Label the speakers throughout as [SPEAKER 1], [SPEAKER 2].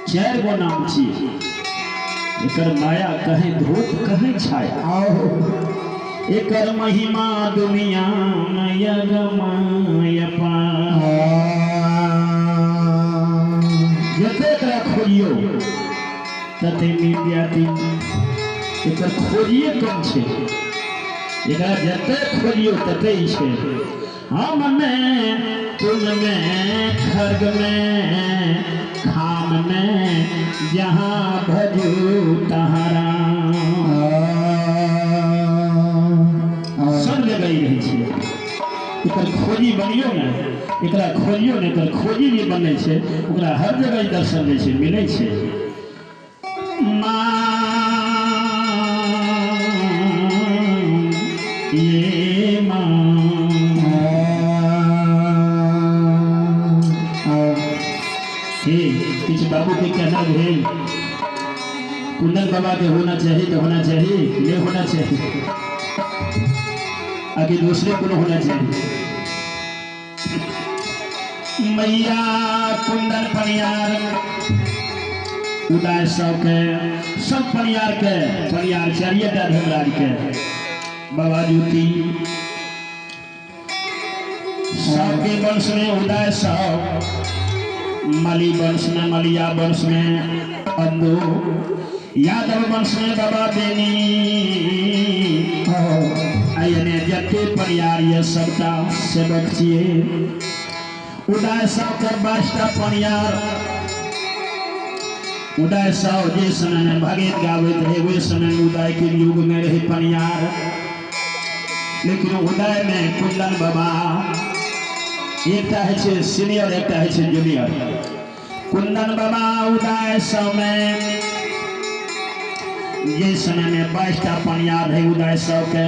[SPEAKER 1] चारि गो नाम छियै। एकर माया कहे धूप कहे छाया, एकर महिमा दुनिया में यगमय पार। जते एकरा खोजियो तते मिल जाती। एकर खोजिए कम छै, एकरा जते खोजियो तते ही छै। हम में तुम में खर्ग में खाम में जहाँ भजू तहारा। सब जगह ही रहै छै। एकर खोजी बनियो ने, एकरा खोजियो ने, एकर खोजी जे बनै छै ओकरा हर जगह दर्शन दै छै, मिलै छै। माँ ये माँ किछु बाबू के कहना भेल कुंदन बाबा के होना चाहिए तो होना चाहिए, नहीं होना चाहिए आगे दूसरे को होना चाहिए। मैया कुंदन पनियार उदय सब के सब पनियार के पनियार चारिएटा धर्मराज के बाबा ज्योति सबके वंश में उदय सब, मली वंश में मलिया वंश में अंदो, यादव वंश में बाबा बेनी। अयने जते परियार ये सबटा सेवक छियै। उदय साव के 22टा परियार। उदय साव जे समय में भगत गाबैत रहे ओहि समय में उदय के युग में रहे परियार। लेकिन उदय में कुंदन बाबा एकटा है छै सीनियर, एकटा है छै जूनियर। कुंदन बाबा उदय समय ये समय में 22टा पनियार है उदय सौ के।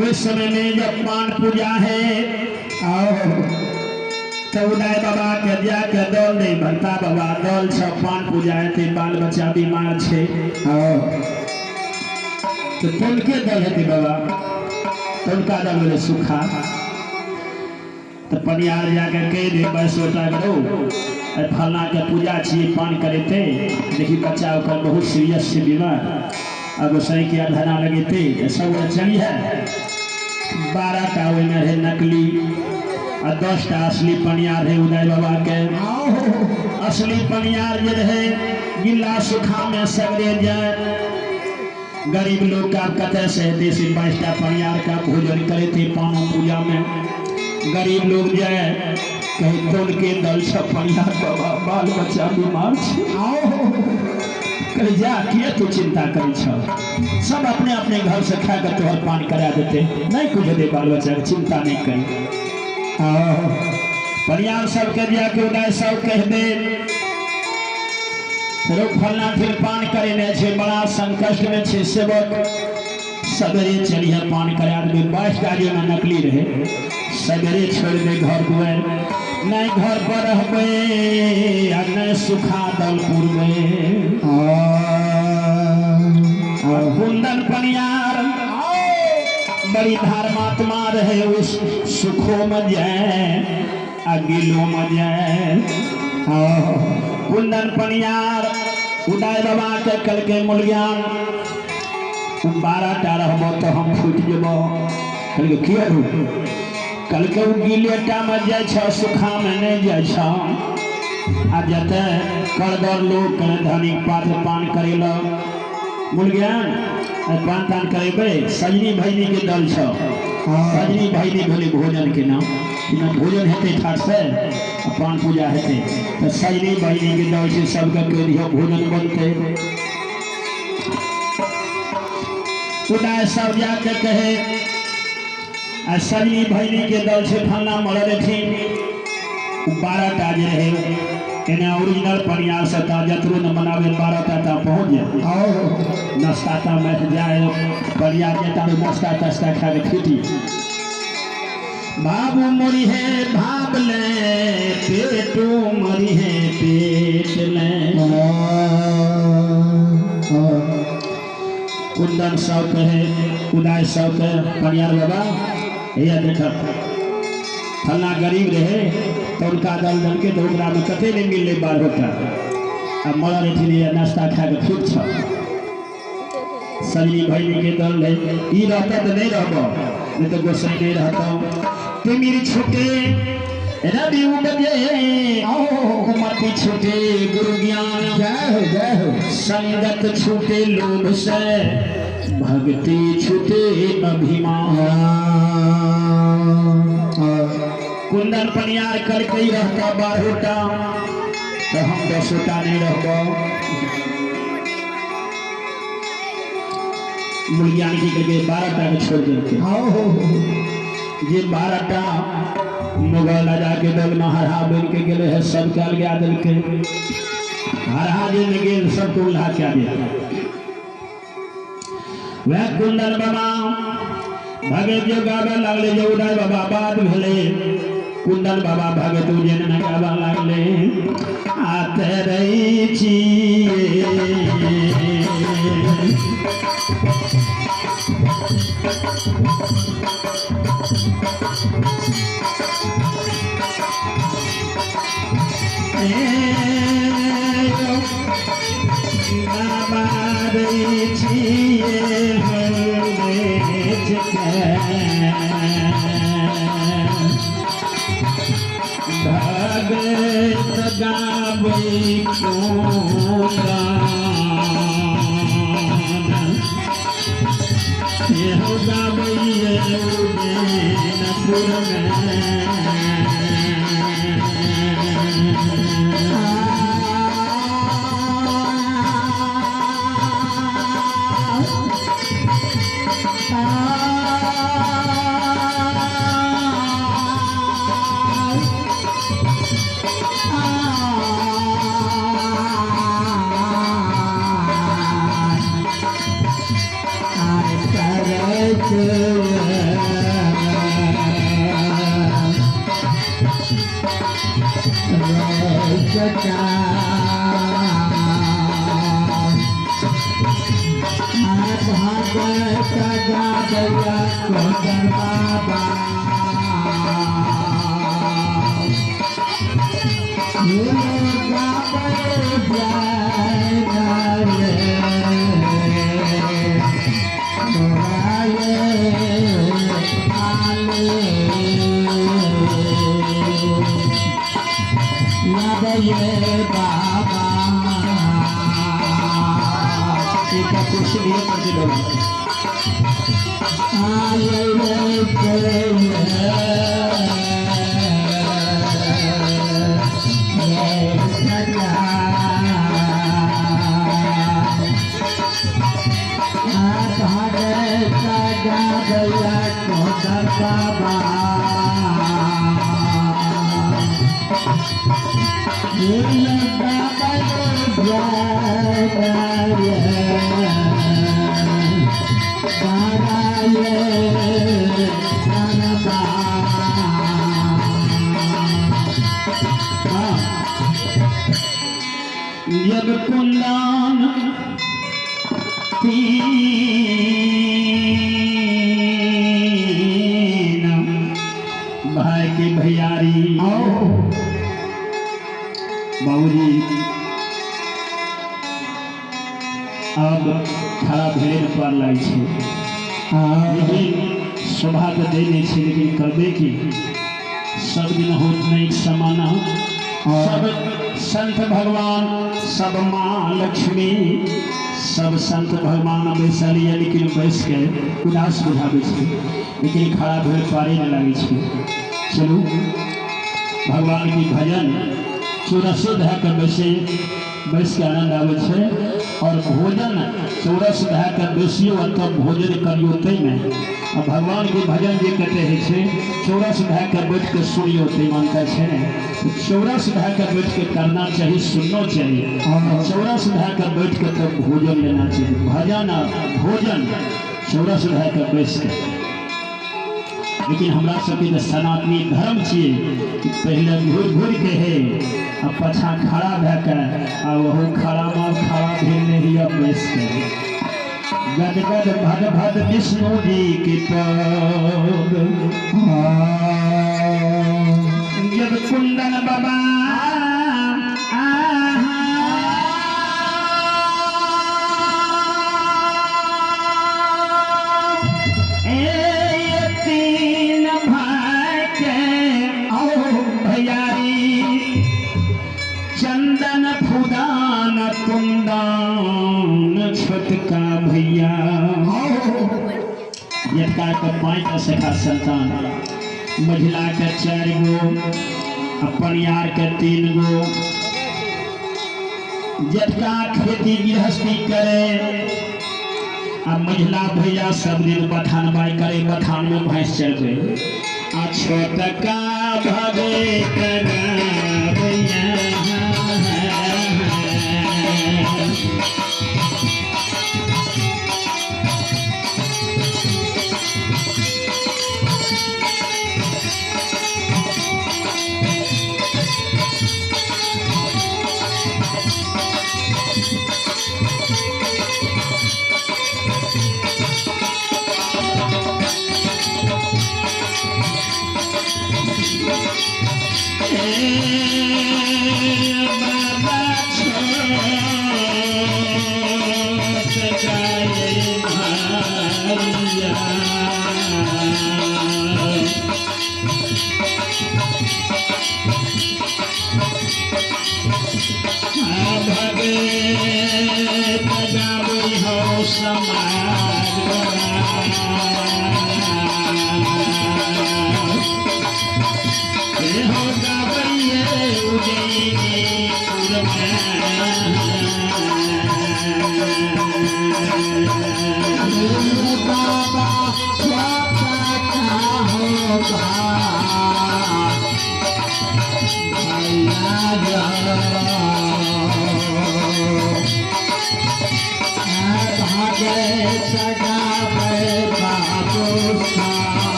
[SPEAKER 1] उस समय में जब पान पूजा है तो उदय बाबा के जाके दल दे भक्ता बाबा दल सब पान पूजा है, बाल बच्चा बीमार छे तो तुनके दल हेतै बाबा, तुनका दल भेलै सूखा। तो पनियार जाके कहि दे 22टा करो फलना के पूजा छियै पान करेते, देखी बच्चा ओकर बहुत सीरियस छै बीमार, आ गोसाई के आधना लगेते सब चली है। 12टा ओहिमे रहे नकली आ 10टा असली पनियार रहे उदय बाबा के। असली पनियार जे रहे गिला सूखा में सगरे जाए। गरीब लोग का कतऽ से हेतै से 22टा पनियार का भोजन करेते पानो पूजा में। गरीब लोग जाए कहे तोल के दल सब पनियार बाबा बाल बच्चा बीमार छै, कहे जा किया तू चिंता करै छ, सब अपने अपने घर से खा के तोहर पान करा देते, नहीं कुछ दे बाल बच्चा के चिंता नहीं करी। परियार सबके जाके उदय सब कह दे फलना फिर पान करेने छै, बड़ा संकट में छै सेवक, सवेरे चलिए पान करा देबै। 22टा जे में नकली रहे सवेरे छोड़ दे घर दुआरि, नहीं घर पर रहबै आ नहीं सुखा दल पुरबै। कुंदन पनियार बड़ी धर्मात्मा रहे, उस सुखो में जाए आ गिलो में जाए। कुंदन पनियार उदय बाबा के कल के मूल ज्ञान 12टा रहबो तो हम फूटि जेबो। कहलकै किया रू? कहलकै ओ गिलेटा में जाइ छ सुखा में नहीं जाइ छ। आ जते करदर लोग धनिक पात्र पान करेलक मूल ज्ञान पान तान करेबै, सजनी भजनी के दल छ, सजनी भजनी भेलै भोजन के नाम, भोजन हेतै ठाठ से पान पूजा हेतै तो सजनी भजनी के दल छै, सबके कहि दियौ भोजन बनतै। उदय सब जाके कहे आ सजनी भजनी के दल से फलना मरल रहथिन, 12टा जे रहे एना ओरिजिनल पनियार से ता जतरो न बनावे 12टा ता पहुँच जाए। नाश्ता ता में जाए पनियार जेता नाश्ता तास्ता खा के छुटी। बाबू मरी है भाब ले पेटू मरी है पेट ले। कुंदन साव कहे उदय साव कहे पनियार बाबा भैया देख फलना गरीब रहे तो उनका दल दल के तो ओकरा में कते नहीं मिलले 12 टा आ मरल रहथिन नाश्ता खा के ठीक छ। सजनी भैनी के दल रहे ई रहता तो नहीं रहब, नहीं तो गोसाई नहीं रहता। तिमिर छूटे रवि उपजे मति छूटे गुरु ज्ञान,
[SPEAKER 2] जय हो जय हो।
[SPEAKER 1] संगत छूटे लोभ से भक्ति छूटे अभिमान। कुंदन पनियार करके ही रहता 12 टा तो हम 10 टा नहीं रहब। मूल ज्ञान की करके 12 टा के छोड़ देते। जे 12 टा मुगल राजा के दल में हरहा बन के गेले है सब के अलगा दिल के हरहा जे में गेल सबको उल्हा के दिया। वह कुंदन बाबा भगत जो गावे लागले जो उदय बाबा बात भेले कुंदन बाबा भगत उज्जैन में गावे लागले आते रही छी। बाबा रे छिए भगत गाबै कुंदन एहो गाबै उज्जैनपुर में। जब कुंदन तीन भाई के भैयारी बाबूजी अब खड़ा भेले पर लागै छै, लेकिन शोभा तो दे नहीं छै, लेकिन करबे की सब दिन होत नहीं समाना। सब संत भगवान सब माँ लक्ष्मी सब संत भगवान बैसल ये, लेकिन बैस के उदास बुझाबै छै, लेकिन खड़ा भेल पारे नहीं लागै छै। चलू भगवान की भजन चौरसो धए के बैसे बैस के आनंद आबै छै। और भोजन चौरस धए के बैसियो तब भोजन करियो तैमे, आ भगवान के भजन जे कते होइ छै चौरस धए के बैठ के सुनियो तै मानता छै ने। चौरस धए के बैठ के करना चाही, सुनना चाहिए। चौरस धए के बैठ के तब भोजन लेना चाहिए। भजन भोजन चौरस धए के बैस के। लेकिन हमरा सबके तऽ सनातनी धर्म छियै कि पहले घुरि घुरि के है आ पाछा खड़ा भए के आ ओहो खड़ा में खड़ा भेल नहीं बैस के गदगद भद भद विष्णु जी के पद। 5टा सखा संतान, महिला के 4 गो आ परियार के 3 गो। जेठका खेती गृहस्थी करे आ महिला भैया सब दिन बथान बाई करे, बथान में भैंस चरबे। आ छोटका भगे भैया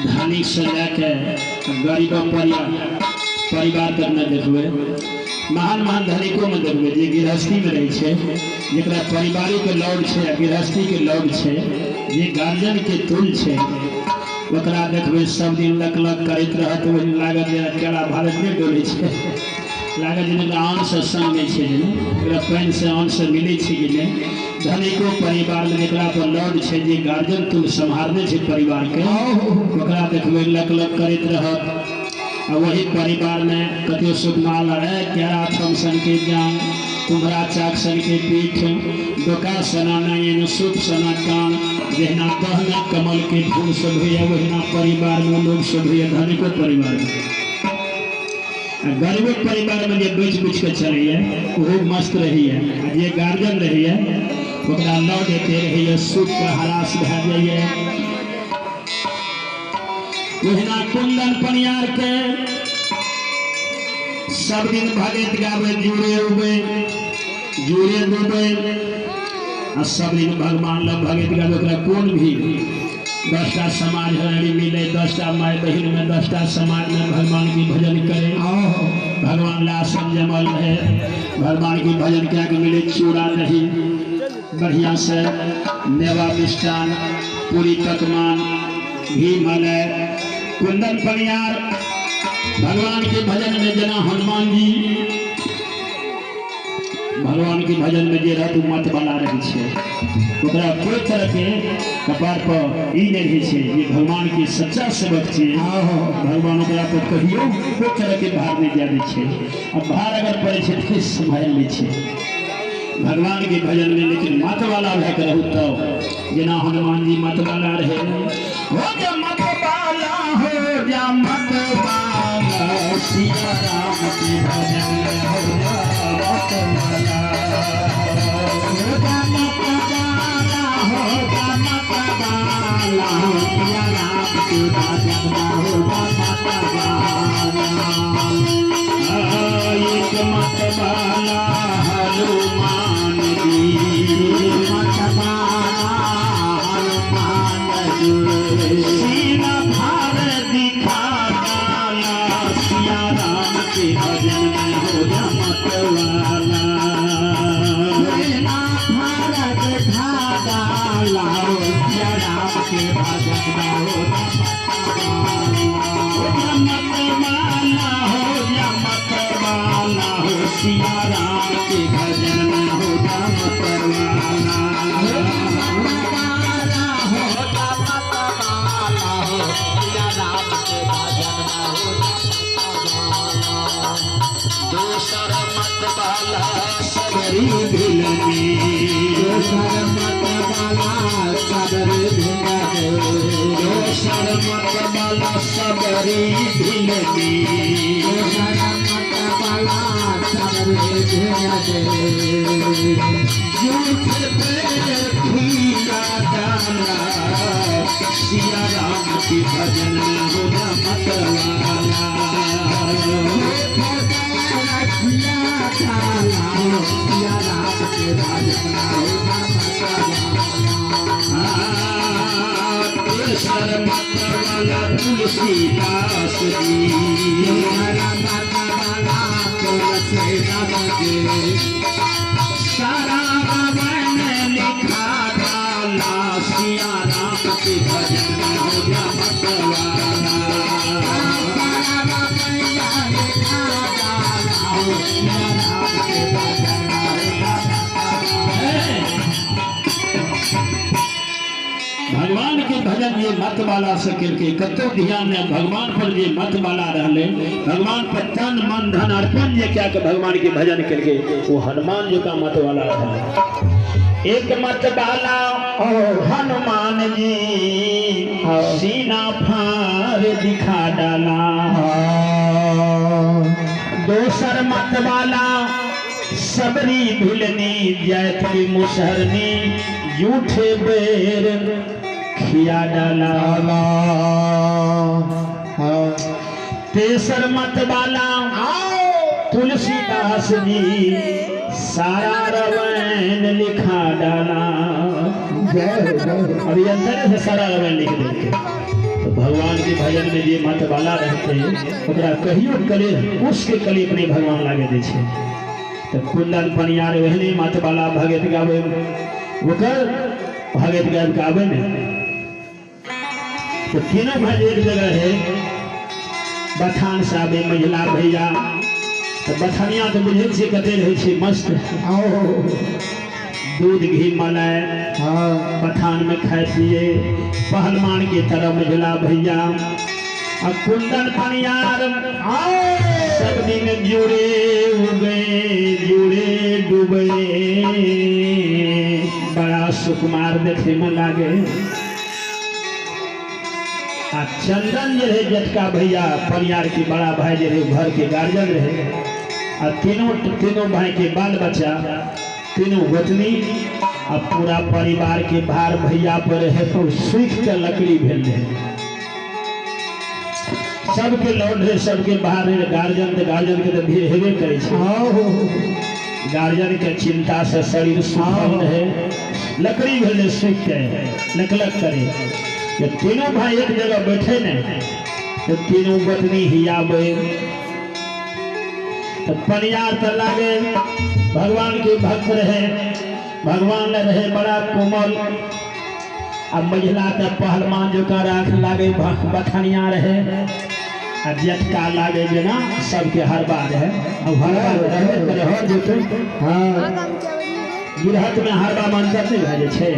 [SPEAKER 1] धनिक से लेके गरीब परिवार तक न देखबे, महान महान धनिको में देखबे जे गृहस्थी में रहे छै, जकरा पारिवारिक लौड छै आ गृहस्थी के लौड छै, जे गार्जियन के तुल छै, ओकरा देखबे सब दिन लक लक करैत रहत। ओहि दिन लागत जे केला भारत नहि डोलै छै, लागत जे ओकरा अन्न से संग नहि छै, ओकरा पानि से अन्न से मिलै छै कि नहि। धनिको परिवार में जकरा पर लौड छै, जे गार्जियन तुल सम्हारने छै परिवार के, ओकरा देखबे लक लक करैत रहत। आ वही परिवार में कतियो सुखमाल है, केरा छम सन के जान, कुम्हरा चाक सन के पीठ, डोका सना नयन, सूप सना कान, जहिना दहना कमल के फूल शोभैया वहिना परिवार में लोग शोभैया धनिको परिवार में। आ गरीबो परिवार में जे बेच बुझ के चलैया ओहो मस्त रहैया, आ जे गार्जियन रहैया ओकरा लौड एते रहैया, सुख के हरास भए जाइया। ओहिना कुंदन पनियार के सब दिन भगत गावे, जुड़े उबे जुड़े डूबे, आ सब दिन भगवान लग भगत गावे। ओकरा कोन भी 10टा समाज हरी मिले, 10टा माय बहिन में 10टा समाज में भगवान की भजन करे। भगवान ला आसन जमल रहे, भगवान की भजन क्या के मिले चूड़ा दही बढ़िया से, मेवा मिष्ठान, पूरी पकवान, घी मलय। कुंदन पनियार भगवान के भजन में जना हनुमान जी भगवान के भजन में जे रहत मत वाला रहे छै, ओकरा कोई तरह के कपार पर ई नहीं रहै छै जे भगवान के सच्चा सेवक छै। भगवान ओकरा पर कहियो कोई तरह के भार नहीं जाय दै छै, आ भार अगर पड़ै छै तऽ सम्हारि लै छै भगवान के भजन में। लेकिन मत वाला भए के रहू तब जेना हनुमान जी मत वाला रहे, हो जा मत वाला, हो जा मत वाला, सिया राम के भजन में हो जा मत वाला,
[SPEAKER 2] हो जा मत वाला, हो जा मत वाला, सिया राम के भजन में हो जा मत वाला।
[SPEAKER 1] एक मत वाला हनुमान जी,
[SPEAKER 2] मत वाला हनुमान जी,
[SPEAKER 1] सीना भार दिखा डाला, सिया राम के भजन में हो जा मत वाला,
[SPEAKER 2] सीना भार दिखा डाला, सिया राम के भजन में हो जा
[SPEAKER 1] मत वाला, हो जा मत वाला, हो सिया राम के भजन में हो जा मत वाला।
[SPEAKER 2] के भजन में हो
[SPEAKER 1] दोसर मत वाला सबरी भिलनी,
[SPEAKER 2] दोसर मत वाला सबरी भिलनी,
[SPEAKER 1] दोसर मत वाला सबरी भिलनी,
[SPEAKER 2] दोसर मत वाला सबरी भिलनी।
[SPEAKER 1] झूठ पे खिया डाला सिया राम के भजन में हो जा मत वाला,
[SPEAKER 2] सिया राम के भजन में हो जा मत वाला।
[SPEAKER 1] तेसर मत वाला तुलसीदास जी,
[SPEAKER 2] दोसर मत वाला तुलसीदास जी,
[SPEAKER 1] सारा रामायण लिखा डाला सिया राम के भजन में हो जा मत वाला।
[SPEAKER 2] सारा रामायण लिखा डाला सिया राम के भजन में हो जा मत वाला।
[SPEAKER 1] भगवान के भजन जे मत वाला से केलकै, कतौ ध्यान नहीं भगवान पर जे मत वाला रहले, भगवान पर तन मन धन अर्पण जे क्या के भगवान के भजन केलकै, वो हनुमान जी का मत वाला रहले। एक मत वाला हनुमान जी सीना फाड़ दिखा डाला, दोसर मत वाला सबरी भिलनी जैत की मुसहरनी झूठे बेर खिया डाला, तेसर मत वाला तुलसीदास जी सारा रामायण लिखा डाला। अभी अंदर से सारा रामायण लिख देते। तो भगवान के भजन में जे मत वाला रहते ओकरा कहियो कलेश उसके कलेप नहीं भगवान लागे दै छै। तो कुंदन पनियार ओहने मत वाला भगत गावे, ओकर भगत गाबि के आबै ने। तो तीनों भाई एक जगह है, बथान से आबे महिला भैया, तो बथनिया तो बुझै छियै कते रहै छै मस्त, दूध घी मलाई बथान में खाए पिए पहलवान के तरह महिला भैया। आ कुंदन पनियार सब दिन जुड़े उगे जुड़े डूबे, बड़ा सुकुमार देखे में लागे। आ चंदन जे रहे जटका भैया परियार के बड़ा भाई जे रहे घर के गार्जियन रहे, आ तीनों तीनों भाई के बाल बच्चा तीनों गोतनी आ पूरा परिवार के भार भैया पर रहे, तो सूख के लकड़ी भेल रहे, सबके लौट रहे सबके बाहर रहे। गार्जियन तो गार्जियन के तो भीड़ हेबे करे छै, गार्जियन के चिंता से शरीर सूखल रहे, लकड़ी भेल रहे सूख के लकलक करे। जब तीनों भाई एक जगह बैठे ने तो तीनों गोतनी हियाबे, तो परियार तो लागे भगवान के भक्त रहे, भगवान ने रहे बड़ा कोमल। आ महिला तो पहलवान जकाँ राख लागे बथनिया रहे, आ जटका लागे जेना सबके हरबा रहे। अब हरबा रहे हर जेतै, गिरहत में हरबा मंत्र नहीं भए जाइ छै।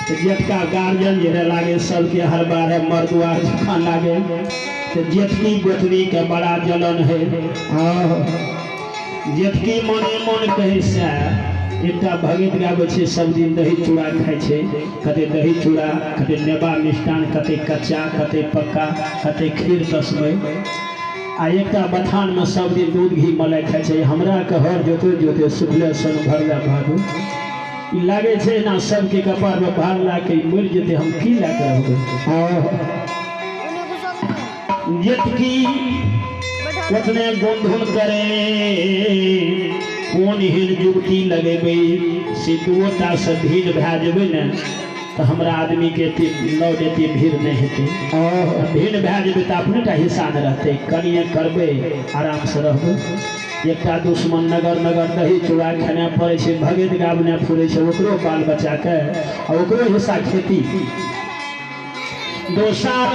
[SPEAKER 1] तो जेठका गार्जियन जे लागे सबके हरबा रहे मर्दुआ जकाँ लागे। तो जेठकी गोतनी के बड़ा जलन है, जेठकी मने मन कहै से एकटा भगत गाबै छै सब दिन दही चूड़ा खाइ छै, कते दही चूड़ा कते नेबा मिष्टान कते कच्चा कते पक्का कते खीर तस्मै, आ एकटा बथान में सब दिन दूध घी मलाई खाइ छै। हमरा के हर जोते जोते सुखले सन भरला भागू, ई लागै छै ना सबके कपार में भार ला के मरि जेतै, हम की लए के रहबै। जेठकी ओतने गुनधुन करे कोन एहन जुगती लगेबै से दूटा से भीड़ भए जेबै ने तो हमरा आदमी के एते लौट एते भीड़ नहीं हेतै, भीड़ भए जेबै तऽ अपने टा हिस्सा नहि रहतै, कनिए करबै आराम से रहबै। एकटा दुश्मन नगर नगर दही चूड़ा खेनाइ पड़ै छै, भगैत गाबने फुरै छै, ओकरो बाल बच्चाके आ ओकरो हिस्सा खेती। दोसर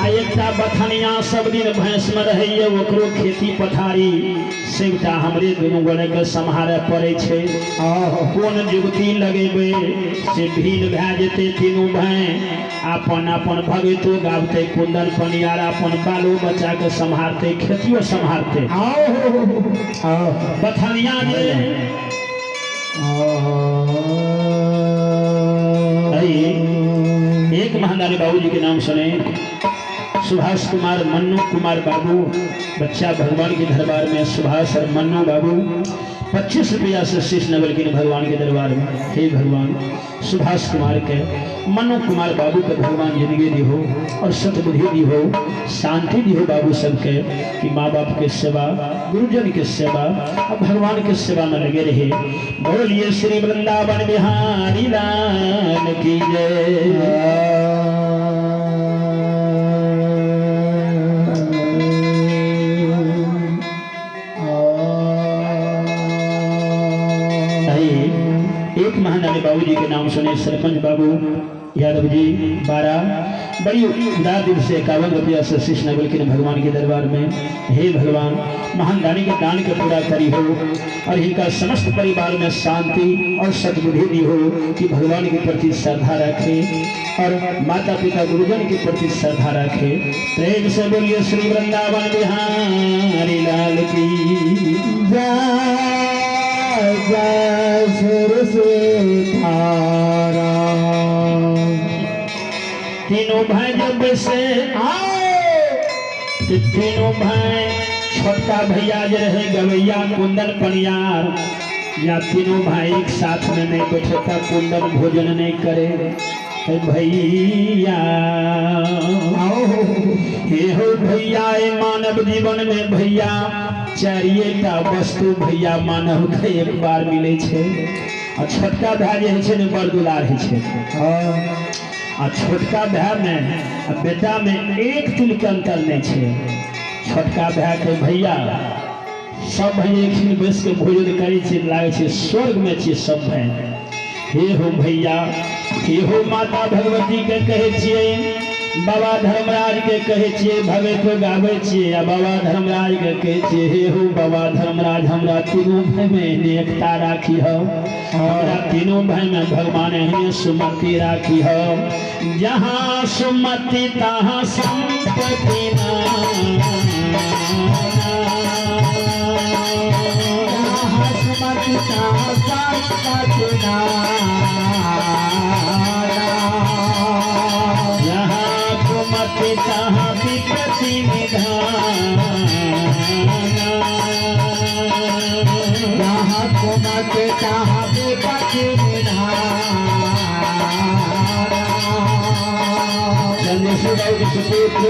[SPEAKER 1] आ एकटा बथनिया सब दिन भैंस में रहैया, ओकरो खेती पथारी सबटा हमरे दुनू गोरे के सम्हारे पड़ै छै। कोन जुगती लगेबै से भीन भए जेतै तीनू भाय, अपन अपन भगैतो गाबतै कुंदन पनियार अपन बालो बच्चा के सम्हारतै, खेतियो सम्हारतै। बथनिया जे एक महादानी बाबूजी के नाम सुने, सुभाष कुमार मन्नू कुमार बाबू, बच्चा भगवान के दरबार में सुभाष और मन्नू बाबू 25 रुपया से शीश नवलकिन भगवान के दरबार में। हे भगवान सुभाष कुमार के मन्नू कुमार बाबू के भगवान जिंदगी दी हो और सतबुद्धि दी हो, शांति दी हो बाबू सबके, कि माँ बाप के सेवा, गुरुजन के सेवा और भगवान के सेवा में लगे रहे। बोलिए श्री वृंदावन बिहारी लाल की जय। एक महानानी बाबूजी के नाम सुने, सरपंच बाबू यादव जी 12 बड़ी उदार दिल से 51 रुपया से शीश नवलकिन भगवान के दरबार में। हे भगवान महान दानी के दान के पूरा करी हो और इनका समस्त परिवार में शांति और सद्बुद्धि दी हो, कि भगवान के प्रति श्रद्धा रखे और माता पिता गुरुजन के प्रति श्रद्धा रखे। प्रेम से बोलिए श्री वृंदावन बिहारी लाल की
[SPEAKER 2] जय। जय थारा
[SPEAKER 1] तीनों भाई जब से आए, तीनों भाई छोटका भैया जे रहे गवैया कुंदन पनियार, या तीनों भाई एक साथ में नहीं बैठे था कुंदन भोजन नहीं करे। भैया हे हो भैया, ए मानव जीवन में भैया चारिएटा वस्तु भैया मानव के एक बार मिले छे। आ छोटका भाई जे होइ छै ने बड़ दुलार होइ छै, आ छोटका भाई में आ बेटा में एक तिल के अंतर नहीं छै। छोटका भाई के भैया सब भाई एक दिन बैस के भोजन करै छै, लागै छै स्वर्ग में छियै सब भाई। हे हो भैया, हे हो माता भगवती के कहै छियै, बाबा धर्मराज के कहै छियै, भगैतो गाबै छियै, आ बाबा धर्मराज के कहै छियै हे हो बाबा धर्मराज हमरा तीनू भाई में एहने एकता राखी हो, हमरा तीनू भाई में भगवान एहने सुमति राखी हो। जहाँ सुमति तहाँ संपत्ति ना,
[SPEAKER 2] जहाँ सुमति तहाँ संपत्ति ना,
[SPEAKER 1] जहाँ कुमति तहाँ विपत्ति निधान,
[SPEAKER 2] जहाँ कुमति तहाँ विपत्ति निधान।
[SPEAKER 1] चंद्रेश्वर बाबू के सुपुत्र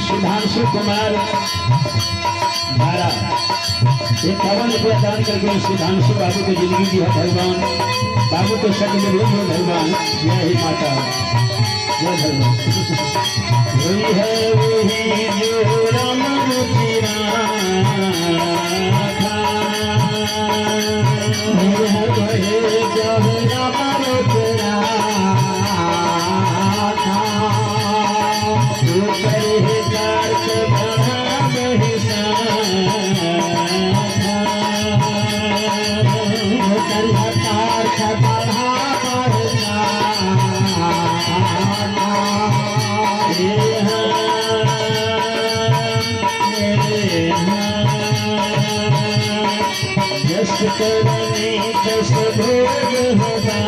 [SPEAKER 1] सुधांशु कुमार 12 51 रुपया दान करके सुधांशु बाबू को जिंदगी दी है भगवान, बाबू को सदबुद्धि हो भगवान। जय ही माता, जय भगवान। वही है वही जो राम रुचि राखा,
[SPEAKER 2] वही है वही जो राम रुचि राखा,
[SPEAKER 1] ऊपर ही कार्त बढ़ा बहिसा,
[SPEAKER 2] ऊपर ही कार्त बढ़ा बहिसा।
[SPEAKER 1] जस करनी तस भोग होगा,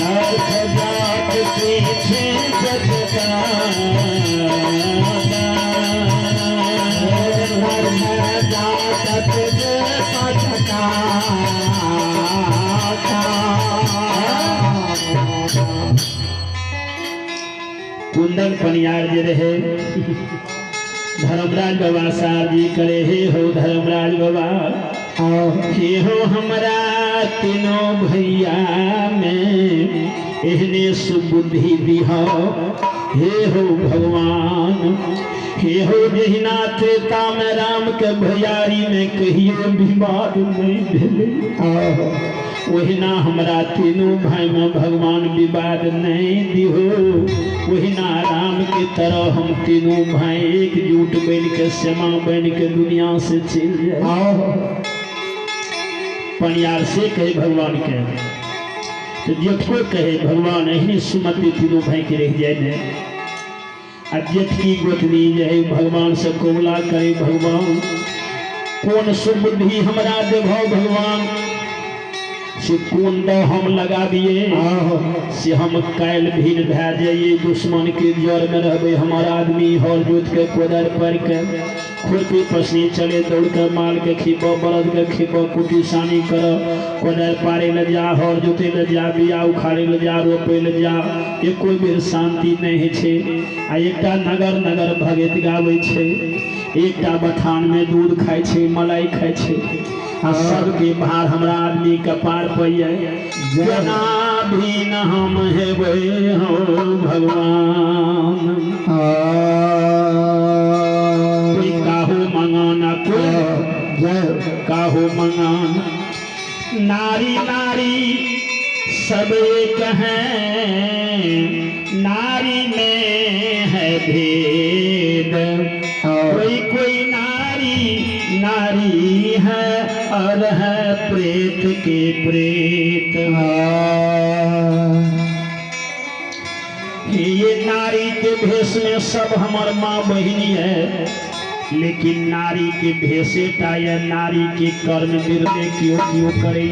[SPEAKER 1] अर्थ जात पीछे बचता,
[SPEAKER 2] जात पीछे पछता।
[SPEAKER 1] कुंदन पनियार जे रहे धर्मराज बाबा साहब जी करे हे हो धर्मराज बाबा, हे हो हमरा तीनों भैया में एहने सुबुद्धि दिह, हे हो भगवान हे हो जहिना त्रेता में राम के भैयारी में कहियो विवाद नहीं भेलै, ओहिना हमरा तीनू भाई में भगवान विवाद नहीं दिहो। ओहिना राम के तरह हम तीनू भाई एकजुट बन के सेमा बन के दुनिया से चल जाए। पनियार से कहे भगवान के, तो जेठको कहे भगवान एहनी सुमति तीनू भाई के रह जाए ने। आ जेठकी गोतनी जे है भगवान से कबूला करे, भगवान कोन सुबुद्धि हमरा देबहो भगवान, से कोन दो हम लगाबिए से हम काल्हि भीड़ भए जाइए, दुश्मन के जड़ में रहबै। हमर आदमी हर जोत के कोदारि पारि के खुरपी पसनी चले दौड़ के माल के खीप, बरद के खीप, कुटी सानी कर, कोदारि पारे ले जा, हर जोते ले जा, बिया उखाड़े ले जा, रोपे ले जा, एको बेर शांति नहीं होइ छै। आ एकटा नगर नगर भगत गाबै छै, एकटा बथान में दूध खाइ छै, मलाई खाइ छै, आ सबके भार हमरा आदमी कपार पर ये। केना भी न हम हेबै हो भगवान, कोई काहू मंगाना, कोई काहू मंगाना। नारी नारी सब एक हैं, नारी में है भेद, कोई कोई नारी नारी है और है प्रेत के प्रेत। ये नारी के भेष में सब हमार माँ बहिनी है, लेकिन नारी के भेषे टा या नारी के कर्म बिरले क्यों क्यों करे।